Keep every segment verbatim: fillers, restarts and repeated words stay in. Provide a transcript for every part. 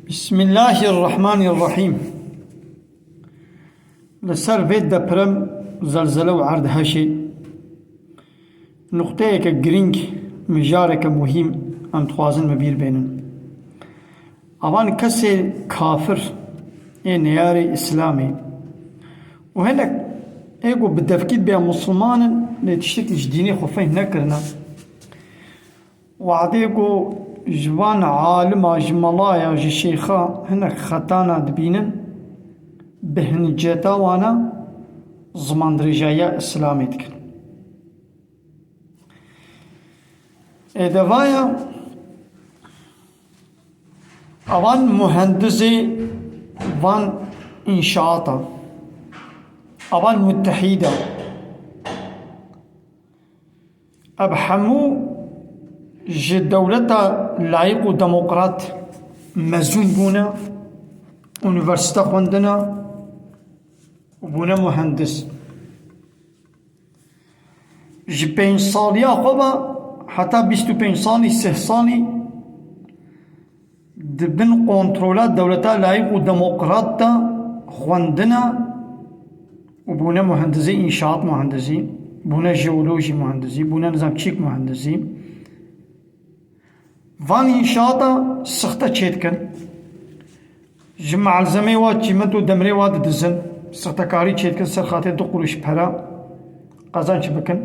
Bismillahirrahmanirrahîm. Li ser vê deprem, zelzele û erdheşê nuqteyeke girîng, mijareke muhîm em dixwazin bi bîr bênin. Avan kesê kafir ê neyarê Îslamê û hinek ê ku bi devkî bê Musulman in, lê tiştekî ji dînê xwe fehm nekirine. Wadê ku ji van alima, ji melaya, ji şêxa hinek xetana dibînin, bi hinceta wana zimandirêjaya Îslamê dikin. Ê devaya avan muhendizê van înşaata, avan muttehîda, ev hemû ji dewleta layîq û demokrat mezûn bûne, unîversîte xwendine û bûne muhendis. Ji pênc saliya xwe ve heta bîst û pênc salî, sih salî di bin kontrola dewleta layîq û demokrat de xwendine û bûne muhendizî, înşaat muhendizî, bûne jeolojî muhendizî, bûne nizam çîk muhendizî. Van înşaata sixte çêdikin. Ji malzemê wa çîment û demirê wa didizin. Sixtekarî çêdikin ser xatê du qurûş pere qazanç bikin.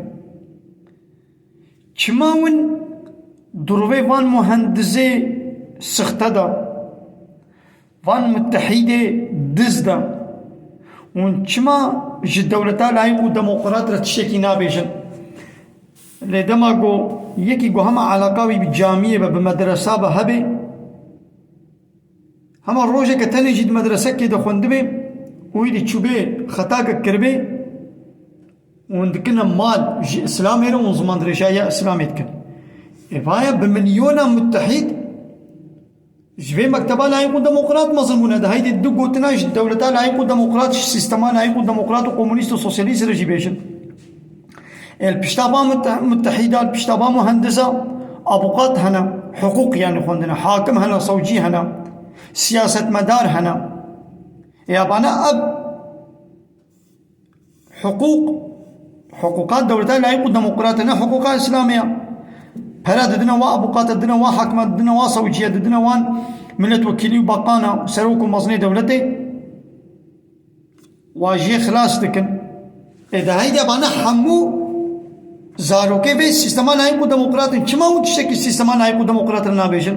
Çima win durvê van muhendizê sixte de, van muttehîdê diz de, hûn çima ji dewleta layîq û demokrat re tiştekî nabêjin? Lê dema ku yekî ku hema eleqa wî bi camiyê be, bi medresa be hebe, hema rojeke tenê jî di medresekê de xwendibe û wî dî çûbe xetake kiribe, hûn dikine mal ji Îslamê re, hûn zimandirêjaya Îslamê dikin. Ê vaya bi milyona muttehîd ji vê mekteba layîq û demokrat mezin bûne. De heydê du gotina ji dewleta layîq û demokrat, ji sîstema layîq û demokrat û komunîst û sosyalîst re jî bêjin. Ê li pişta va mute-, muttehîda, li pişta va muhendisa, abuqat hene, hiqûq yani xwendine, hakim hene, sewcî hene, siyasetmedar hene. Ê abana ev hiqûq, hiqûqa dewleta layîq û demokrat e, ne hiqûqa Îslamê ya. Pere didine wa abuqata, didine wa hakima, didine wa sewciye, didine wan miletwekîlî û beqana, serok û mezinê dewletê. Wa jê xilas dikin. Ê de heyde bana hemû zarokê vê sîstema layîq û demokrat in. Çima hûn tiştekî sîstema layîq û demokrat re nabêjin?